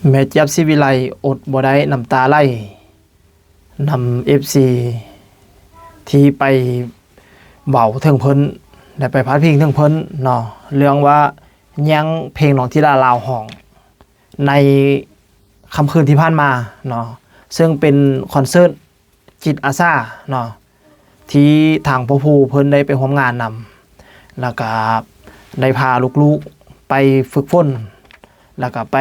ແມ່ຈຽບ ສີວິໄລ ອົດບໍ່ໄດ້ນ້ຳຕາໄຫຼນຳເອັຟຊີທີ່ໄປເວົ້າເຖິງເພິ່ນ ແລະ ໄປພາດພິງເຖິງເພິ່ນເນາະ ເລື່ອງວ່າແຍ່ງເພງນ້ອງທິດາລາວຮ້ອງໃນຄ່ຳຄືນທີ່ຜ່ານມາເນາະ ເຊິ່ງເປັນຄອນເສີດ ຈິດອາສາເນາະ ທີ່ທາງພໍ່ພູເພິ່ນໄດ້ໄປຮ່ວມງານນຳ ແລ້ວກະໄດ້ພາລູກໆໄປຝຶກຝົນ ແລ້ວກະໄປ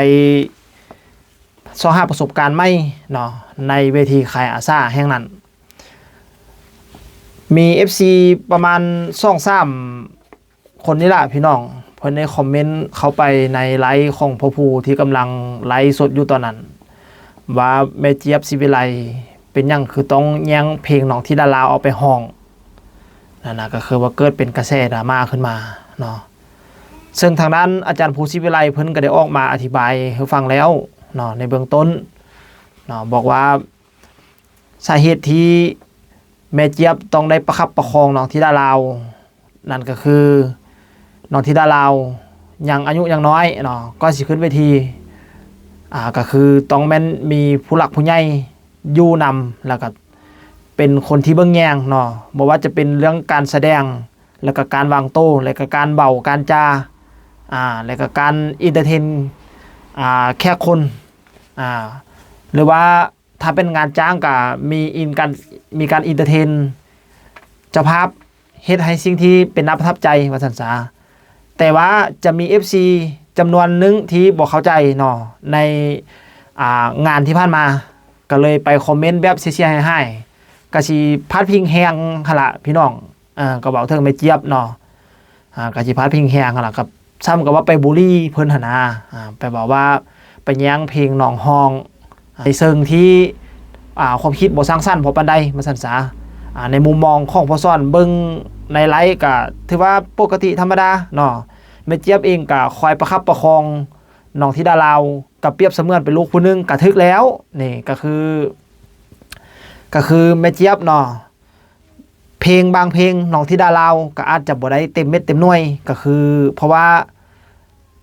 ຊອກຫາປະສົບການໃໝ່ເນາະ ໃນເວທີຂາຍອາສາແຫ່ງນັ້ນ. ມີເອັຟຊີປະມານສອງສາມ ຄົນນີ້ລະພີ່ນ້ອງ ເພິ່ນໄດ້ຄອມເມັນເຂົ້າໄປໃນໄລຂອງພໍ່ພູທີ່ກຳລັງໄລສົດຢູ່ຕອນນັ້ນ ວ່າແມ່ຈຽບ ສີວິໄລ ເປັນຫຍັງຄືຕ້ອງແຍ່ງເພງນ້ອງທິດາລາວເອົາໄປຮ້ອງນັ້ນນະ ກໍຄືວ່າເກີດເປັນກະແສດຣາມາຂຶ້ນມາເນາະ. ເຊິ່ງທາງດ້ານອາຈານພູ ສີວິໄລ ເພິ່ນກໍໄດ້ອອກມາອະທິບາຍໃຫ້ຟັງແລ້ວເນາະ ໃນເບື້ອງຕົ້ນເນາະ ບອກວ່າ ສາເຫດທີ່ແມ່ຈຽບຕ້ອງໄດ້ປະຄັບປະຄອງນ້ອງທິດາລາວ ນັ້ນກໍຄືນ້ອງທິດາລາວຍັງອາຍຸຍັງນ້ອຍເນາະ ກ່ອນຊິຂຶ້ນເວທີ ອ່າ ກໍຄືຕ້ອງແມ່ນມີຜູ້ຫຼັກຜູ້ໃຫຍ່ຢູ່ນຳ ແລ້ວກໍເປັນຄົນທີ່ເບິ່ງແຍງເນາະ ບໍ່ວ່າຈະເປັນເລື່ອງການສະແດງ ແລ້ວກໍການວາງໂຕ ແລ້ວກໍການເວົ້າການຈາ ອ່າ ແລ້ວກໍການເອັນເຕີເທນ ອ່າ ແຂກຄົນ ອ່າ ຫຼືວ່າ ຖ້າເປັນງານຈ້າງກະມີອິນກັນ ມີການເອັນເຕີເທນເຈົ້າພາບ ເຮັດໃຫ້ສິ່ງທີ່ເປັນໜ້າປະທັບໃຈວ່າຊັ້ນສາ. ແຕ່ວ່າຈະມີເອັຟຊີຈຳນວນໜຶ່ງທີ່ບໍ່ເຂົ້າໃຈເນາະ ໃນ ອ່າ ງານທີ່ຜ່ານມາ ກະເລີຍໄປຄອມເມັນແບບເສຍຫາຍໆ ກະຊິພາດພິງແຮງຫັ້ນລະພີ່ນ້ອງ. ເອີ ກໍເວົ້າເຖິງແມ່ຈຽບເນາະ ອ່າ ກໍຊິພາດພິງແຮງຫັ້ນລະ ກໍສ່ຳກັບວ່າໄປບູລີເພິ່ນຫັ້ນນະ ອ່າ ໄປເວົ້າວ່າໄປແຍ່ງເພງນ້ອງຮ້ອງ ໃນເຊີງທີ່ ອ່າ ຄວາມຄິດບໍ່ສ້າງສັນພໍປານໃດວ່າຊັ້ນສາ. ອ່າ ໃນມຸມມອງຂອງພໍ່ສອນເບິ່ງໃນໄລຟ໌ກໍຖືວ່າປົກກະຕິທຳມະດາເນາະ ແມ່ຈຽບເອງກໍຄອຍປະຄັບປະຄອງນ້ອງທິດາລາວ ກໍປຽບສະເໝືອນເປັນລູກຜູ້ໜຶ່ງ ກໍຖືກແລ້ວ. ນີ້ກໍຄື ກໍຄືແມ່ຈຽບເນາະ ເພງບາງເພງນ້ອງທິດາລາວກໍອາດຈະບໍ່ໄດ້ເຕັມເມັດເຕັມໜ່ວຍ ກໍຄືເພາະວ່າ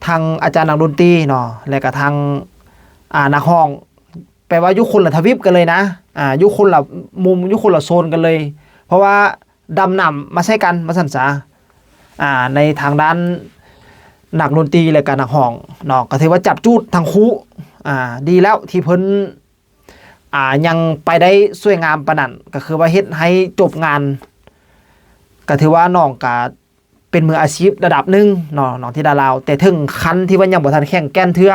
ທາງອາຈານນັກດົນຕີເນາະ ແລະກະທາງ ອ່າ ນັກຮ້ອງ ແປວ່າຢູ່ຄົນລະທະວີບກັນເລີຍນະ ອ່າ ຢູ່ຄົນລະມຸມ ຢູ່ຄົນລະໂຊນກັນເລີຍ ເພາະວ່າດຳນ້ຳມາໃສ່ກັນວ່າຊັ້ນສາ. ອ່າ ໃນທາງດ້ານນັກດົນຕີ ແລະກະນັກຮ້ອງເນາະ ກໍຖືວ່າຈັບຈູດທັງຄູ່. ອ່າ ດີແລ້ວທີ່ເພິ່ນ ອ່າ ຍັງໄປໄດ້ສວຍງາມປານນັ້ນ ກໍຄືວ່າເຮັດໃຫ້ຈົບງານ ກໍຖືວ່ານ້ອງກະເປັນມືອາຊີບລະດັບໜຶ່ງເນາະ ນ້ອງທິດາລາວ ແຕ່ເຖິງຂັ້ນທີ່ວ່າຍັງບໍ່ທັນແຂງແກ່ນເທື່ອ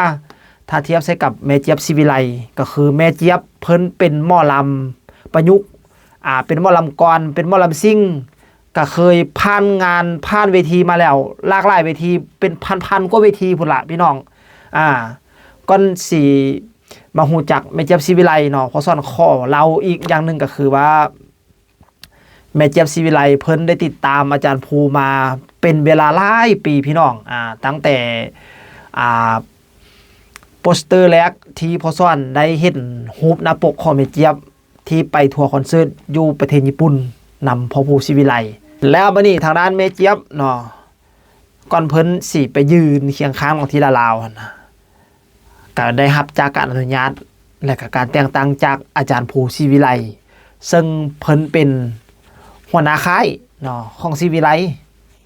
ຖ້າທຽບໃສ່ກັບແມ່ຈຽບ ສີວິໄລ ກໍຄືແມ່ຈຽບເພິ່ນເປັນໝໍລຳປະຍຸກ ອ່າ ເປັນໝໍລຳກອນ ເປັນໝໍລຳຊິງ ກະເຄີຍຜ່ານງານຜ່ານເວທີມາແລ້ວ ຫຼາກຫຼາຍເວທີ ເປັນພັນໆກວ່າເວທີພຸ້ນລະພີ່ນ້ອງ. ອ່າ ກ່ອນຊິມາຮູ້ຈັກແມ່ຈຽບ ສີວິໄລ ເນາະ ພໍ່ສອນຂໍເລົ່າອີກຢ່າງໜຶ່ງ ກໍຄືວ່າ ແມ່ຈຽບ ສີວິໄລ ເພິ່ນໄດ້ຕິດຕາມອາຈານພູມາເປັນເວລາຫຼາຍປີພີ່ນ້ອງ ອ່າ ຕັ້ງແຕ່ ອ່າ ໂປສເຕີແລກທີ່ພໍ່ສອນໄດ້ເຫັນຮູບໜ້າປົກຂອງແມ່ຈຽບ ທີ່ໄປທົວຄອນເສີດຢູ່ປະເທດຍີ່ປຸ່ນນຳພໍ່ພູ ສີວິໄລ. ແລ້ວບັດນີ້ທາງດ້ານແມ່ຈຽບເນາະ ກ່ອນເພິ່ນຊິໄປຢືນຄຽງຂ້າງນ້ອງທິດາລາວຫັ້ນນະ ກໍໄດ້ຮັບຈາກການອະນຸຍາດ ແລະກະການແຕ່ງຕັ້ງຈາກອາຈານພູ ສີວິໄລ ເຊິ່ງເພິ່ນເປັນຫົວໜ້າຄ້າຍເນາະ ຂອງສີວິໄລ.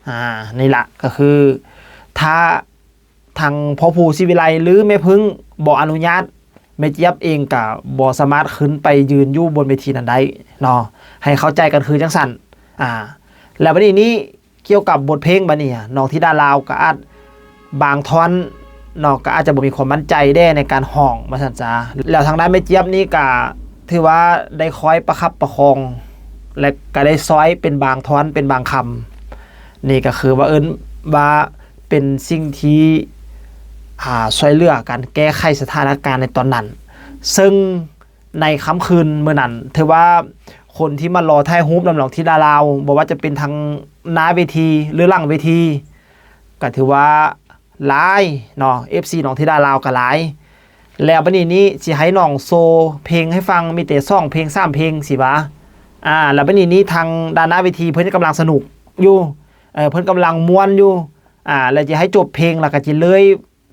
ອ່າ ນີ້ລະ ກໍຄືຖ້າ ທາງພໍ່ພູ ສີວິໄລ ຫຼື ແມ່ເພິ່ງບໍ່ອະນຸຍາດ ແມ່ຈຽບເອງກະບໍ່ສາມາດຂຶ້ນໄປຢືນຢູ່ບົນເວທີນັ້ນໄດ້ເນາະ ໃຫ້ເຂົ້າໃຈກັນຄືຈັ່ງຊັ້ນ. ອ່າ ແລ້ວບັດນີ້ນີ້ ກ່ຽວກັບບົດເພງບັດນີ້ ນ້ອງທິດາລາວກະອາດ ບາງທ່ອນເນາະ ກະອາດຈະບໍ່ມີຄວາມໝັ້ນໃຈແດ່ໃນການຮ້ອງວ່າຊັ້ນສາ. ແລ້ວທາງດ້ານແມ່ຈຽບນີ້ກະຖືວ່າໄດ້ຄອຍປະຄັບປະຄອງ ແລະກະໄດ້ຊ່ອຍເປັນບາງທ່ອນເປັນບາງຄຳ. ນີ້ກໍຄືວ່າເອີ້ນວ່າເປັນສິ່ງທີ່ ອ່າ ຊ່ວຍເຫຼືອກັນແກ້ໄຂສະຖານະການໃນຕອນນັ້ນ ເຊິ່ງໃນຄ່ຳຄືນມື້ນັ້ນ ຖືວ່າຄົນທີ່ມາລໍຖ່າຍຮູບນຳນ້ອງທິດາລາວ ບໍ່ວ່າຈະເປັນທາງໜ້າເວທີ ຫຼື ຫຼັງເວທີ ກໍຖືວ່າຫຼາຍເນາະ ເອັຟຊີນ້ອງທິດາລາວກໍຫຼາຍ. ແລ້ວບັດນີ້ນີ້ຊິໃຫ້ນ້ອງໂຊເພງໃຫ້ຟັງ ມີແຕ່ສອງເພງສາມເພງຊິຫວາ. ອ່າ ແລ້ວບັດນີ້ນີ້ທາງດ້ານໜ້າເວທີເພິ່ນກຳລັງສະໜຸກຢູ່ ເອີ ເພິ່ນກຳລັງມ່ວນຢູ່ ອ່າ ແລ້ວຈະໃຫ້ຈົບເພງ ແລ້ວກໍຈະເລີຍ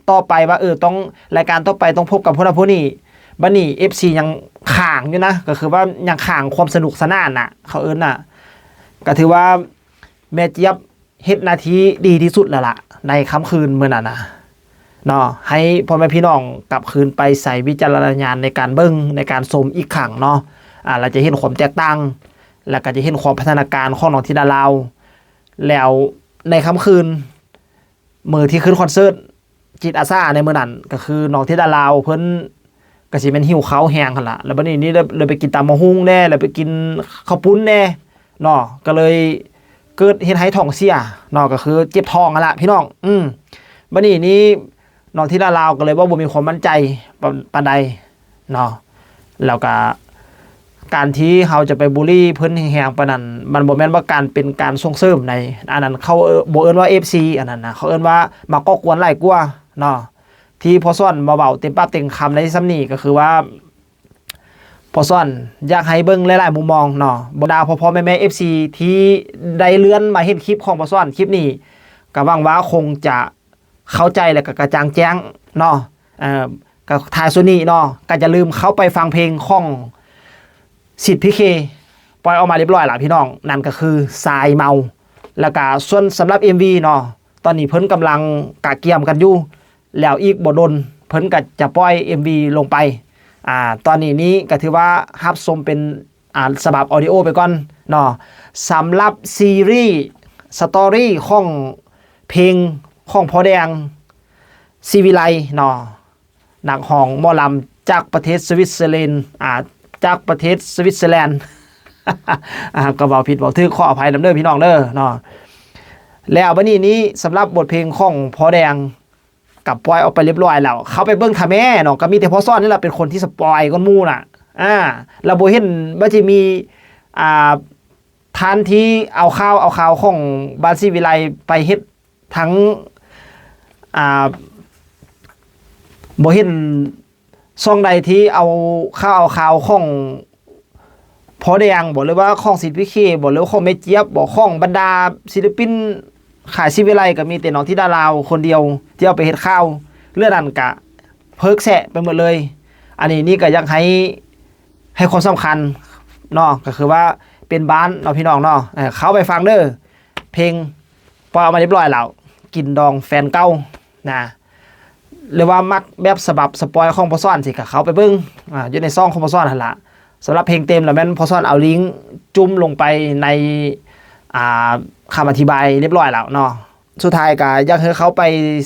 ຕໍ່ໄປວ່າ ເອີ ຕ້ອງ ລາຍການຕໍ່ໄປຕ້ອງພົບກັບຜູ້ນັ້ນຜູ້ນີ້. ບັດນີ້ເອັຟຊີຍັງຄ້າງຢູ່ນະ ກໍຄືວ່າຍັງຄ້າງຄວາມສະໜຸກສະໜານນະ ເຂົາເອີ້ນນະ. ກໍຖືວ່າແມ່ຈຽບເຮັດໜ້າທີ່ດີທີ່ສຸດແລ້ວລະ ໃນຄ່ຳຄືນມື້ນັ້ນນະເນາະ. ໃຫ້ພໍ່ແມ່ພີ່ນ້ອງກັບຄືນໄປໃຊ້ວິຈາລະນະຍານໃນການເບິ່ງ ໃນການຊົມອີກຄັ້ງເນາະ. ອາ ແລ້ວຈະເຫັນຄວາມແຕກຕ່າງ ແລ້ວກໍຈະເຫັນຄວາມພັດທະນາການຂອງນ້ອງທິດາລາວ. ແລ້ວໃນຄ່ຳຄືນ ມື້ທີ່ຂຶ້ນຄອນເສີດຈິດອາສາໃນມື້ນັ້ນ ກໍຄືນ້ອງທິດາລາວເພິ່ນກໍຊິແມ່ນຫິວເຂົ້າແຮງຫັ້ນລະ. ແລ້ວບັດນີ້ນີ້ເລີຍ ເລີຍໄປກິນຕຳບັກຫຸ່ງແດ່ ແລ້ວໄປກິນເຂົ້າປຸ້ນແດ່ເນາະ ກໍເລີຍເກີດເຮັດໃຫ້ທ້ອງເສຍເນາະ ກໍຄືເຈັບທ້ອງຫັ້ນລະພີ່ນ້ອງ. ອືມ ບັດນີ້ນີ້ນ້ອງທິດາລາວກໍເລີຍເວົ້າບໍ່ມີຄວາມໝັ້ນໃຈປານ ປານໃດ ເນາະ. ແລ້ວກະການທີ່ເຮົາຈະໄປບູລີເພິ່ນແຮງໆປານນັ້ນ ມັນບໍ່ແມ່ນວ່າການ ເປັນການສົ່ງເສີມໃດ. ອັນນັ້ນເຂົາ ເອີ ບໍ່ເອີ້ນວ່າເອັຟຊີ ອັນນັ້ນນະ ເຂົາເອີ້ນວ່າມາກໍ່ກວນຫຼາຍກວ່າເນາະ. ທີ່ພໍ່ສອນມາເວົ້າເຕັມປາກເຕັມຄຳໄດ້ສ່ຳນີ້ ກໍຄືວ່າພໍ່ສອນຢາກໃຫ້ເບິ່ງຫຼາຍໆມຸມມອງເນາະ. ບັນດາພໍ່ໆແມ່ໆເອັຟຊີທີ່ໄດ້ເລື່ອນມາເຫັນຄລິບຂອງພໍ່ສອນຄລິບນີ້ ກໍຫວັງວ່າຄົງຈະ ເຂົ້າໃຈ ແລະ ກໍກະຈ່າງແຈ້ງເນາະ. ເອີ ກໍທ້າຍສຸດນີ້ເນາະ ກໍຢ່າລືມເຂົ້າໄປຟັງເພງຂອງສິດ ພີເຄ ປ່ອຍອອກມາຮຽບຮ້ອຍລະພີ່ນ້ອງ ນັ້ນກໍຄືຊາຍເມົາ. ແລ້ວກະສ່ວນສຳລັບເອັມວີເນາະ ຕອນນີ້ເພິ່ນກຳລັງກະກຽມກັນຢູ່ ແລ້ວອີກບໍ່ດົນເພິ່ນກໍຈະປ່ອຍເອັມວີລົງໄປ. ອາ ຕອນນີ້ນີ້ກໍຖືວ່າຮັບຊົມເປັນ ອາ ສະບັບອອດິໂອໄປກ່ອນເນາະ. ສຳລັບຊີຣີສະຕໍຣີຂອງເພງຂອງພໍ່ແດງ ສີວິໄລເນາະ ນັກຮ້ອງໝໍລຳຈາກປະເທດສະວິດເຊີແລນ ອາ ຈາກປະເທດສະວິດເຊີແລນ ອາ ກໍເວົ້າຜິດເວົ້າຖືກ ຂໍອະໄພນຳເດີພີ່ນ້ອງເດີເນາະ. ແລ້ວບັດນີ້ນີ້ ສຳລັບບົດເພງຂອງພໍ່ແດງ ກໍປ່ອຍອອກໄປຮຽບຮ້ອຍແລ້ວ ເຂົ້າໄປເບິ່ງຖ້າແມ່ເນາະ. ກໍມີແຕ່ພໍ່ສອນນີ້ລະເປັນຄົນທີ່ສະປອຍກ່ອນໝູ່ນະ. ອາ ລະບໍ່ເຫັນວ່າຈະມີ ອ່າ ທ່ານທີ່ເອົາຂ່າວ ເອົາຂ່າວຂອງບ້ານສີວິໄລໄປເຮັດທາງ ອ່າ ບໍ່ເຫັນຊ່ອງໃດທີ່ເອົາຂ່າວ ເອົາຂ່າວຂອງພໍ່ແດງບໍ ຫຼືວ່າຂອງສິດ ພີເຄ ບໍ ຫຼືຂອງແມ່ຈຽບບໍ ຂອງບັນດາສິນລະປິນຂາຍສີວິໄລ ກໍມີແຕ່ນ້ອງທິດາລາວຄົນດຽວທີ່ເອົາໄປເຮັດຂ່າວ. ເລື່ອງນັ້ນກະເພີກແຊະໄປໝົດເລີຍ. ອັນນີ້ນີ້ກໍຢາກໃຫ້ ໃຫ້ຄວາມສຳຄັນເນາະ ກໍຄືວ່າເປັນບ້ານເນາະພີ່ນ້ອງເນາະ. ເອີ ເຂົ້າໄປຟັງເດີ ເພງປ່ອຍອອກມາຮຽບຮ້ອຍແລ້ວ ກິນດອງແຟນເກົ່ານະ. ຫຼືວ່າມັກແບບສະບັບສະປອຍຂອງພໍ່ສອນຊີ້ ກໍເຂົ້າໄປເບິ່ງ ອາ ຢູ່ໃນຊ່ອງຂອງພໍ່ສອນຫັ້ນລະ. ສຳລັບເພງເຕັມລະແມ່ນພໍ່ສອນເອົາລິງຈຸ້ມລົງໄປໃນ ອ່າ ຄຳອະທິບາຍຮຽບຮ້ອຍແລ້ວເນາະ. ສຸດທ້າຍກໍຢາກໃຫ້ເຂົ້າໄປ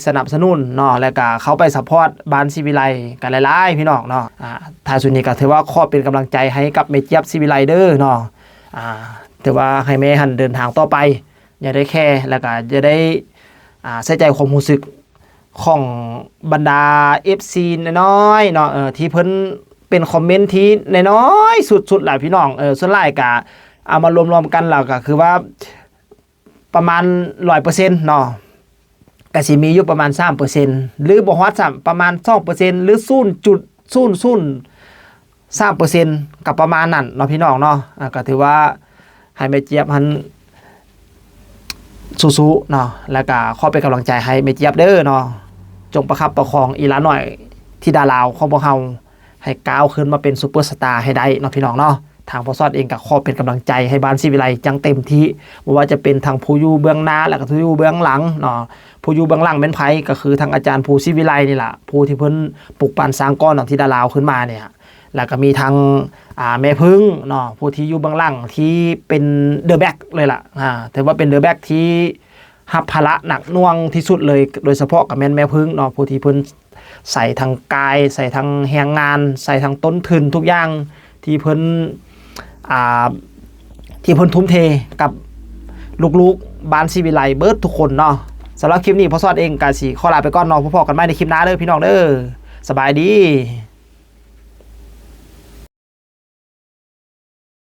ສະໜັບສະໜູນເນາະ ແລ້ວກໍເຂົ້າໄປຊັບພອດບ້ານສີວິໄລກັນຫຼາຍໆ ພີ່ນ້ອງເນາະ. ອາ ທ້າຍສຸດນີ້ກໍຖືວ່າຂໍເປັນກຳລັງໃຈໃຫ້ກັບແມ່ຈຽບສີວິໄລເດີເນາະ. ອາ ຖືວ່າໃຫ້ແມ່ຫັ້ນເດີນທາງຕໍ່ໄປ ຢ່າໄດ້ແຄ ແລ້ວກໍຢ່າໄດ້ ອາ ໃສ່ໃຈຄວາມຮູ້ສຶກຂອງບັນດາເອັຟຊີນ້ອຍໆເນາະ ເອີ ທີ່ເພິ່ນເປັນຄອມເມັນທີ່ນ້ອຍໆສຸດໆແຫຼະພີ່ນ້ອງ. ເອີ ສ່ວນຫຼາຍກໍເອົາມາລວມໆກັນແລ້ວກໍຄືວ່າ ປະມານຮ້ອຍເປີເຊັນເນາະ ກະຊິມີຢູ່ປະມານສາມເປີເຊັນ ຫຼືບໍ່ຮອດຊ້ຳ ປະມານສອງເປີເຊັນ ຫຼືສູນຈຸດສູນສູນສາມເປີເຊັນ ກໍປະມານນັ້ນເນາະພີ່ນ້ອງເນາະ. ອາ ກໍຖືວ່າໃຫ້ແມ່ຈຽບຫັ້ນສູ້ໆເນາະ ແລ້ວກໍຂໍເປັນກຳລັງໃຈໃຫ້ແມ່ຈຽບເດີເນາະ. ຈົ່ງປະຄັບປະຄອງອີ່ຫຼານ້ອຍທິດາລາວຂອງພວກເຮົາ ໃຫ້ກ້າວຂຶ້ນມາເປັນຊຸບເປີສະຕາໃຫ້ໄດ້ເນາະພີ່ນ້ອງເນາະ. ທາງພໍ່ສອດເອງກໍຂໍເປັນກຳລັງໃຈໃຫ້ບ້ານສີວິໄລຢ່າງເຕັມທີ່ ບໍ່ວ່າຈະເປັນທັງຜູ້ຢູ່ເບື້ອງໜ້າ ແລະກໍຜູ້ຢູ່ເບື້ອງຫຼັງເນາະ. ຜູ້ຢູ່ເບື້ອງຫຼັງແມ່ນໃຜ? ກໍຄືທາງອາຈານພູສີວິໄລນີ້ລະ ຜູ້ທີ່ເພິ່ນປຸກປັນສ້າງກໍ່ນ້ອງທິດາລາວຂຶ້ນມານີ້. ແລ້ວກໍມີທັງ ອ່າ ແມ່ເພິ່ງເນາະ ຜູ້ທີ່ຢູ່ເບື້ອງຫຼັງທີ່ເປັນ The Back ເລີຍລະ ອາ ຖືວ່າເປັນ The Back ທີ່ ຮັບພາລະໜັກໜ່ວງທີ່ສຸດເລີຍ ໂດຍສະເພາະກໍແມ່ນແມ່ເພິ່ງເນາະ ຜູ້ທີ່ເພິ່ນໃສ່ທັງກາຍ ໃສ່ທັງແຮງງານ ໃສ່ທັງຕົ້ນທຶນທຸກຢ່າງ ທີ່ເພິ່ນ ອ່າ ທີ່ເພິ່ນທຸ່ມເທກັບລູກໆບ້ານສີວິໄລເບິດທຸກຄົນເນາະ. ສຳລັບຄລິບນີ້ ພໍ່ສອດເອງກໍຊິຂໍລາໄປກ່ອນເນາະ ພໍ້ກັນໃໝ່ໃນຄລິບໜ້າເດີພີ່ນ້ອງເດີ ສະບາຍດີ.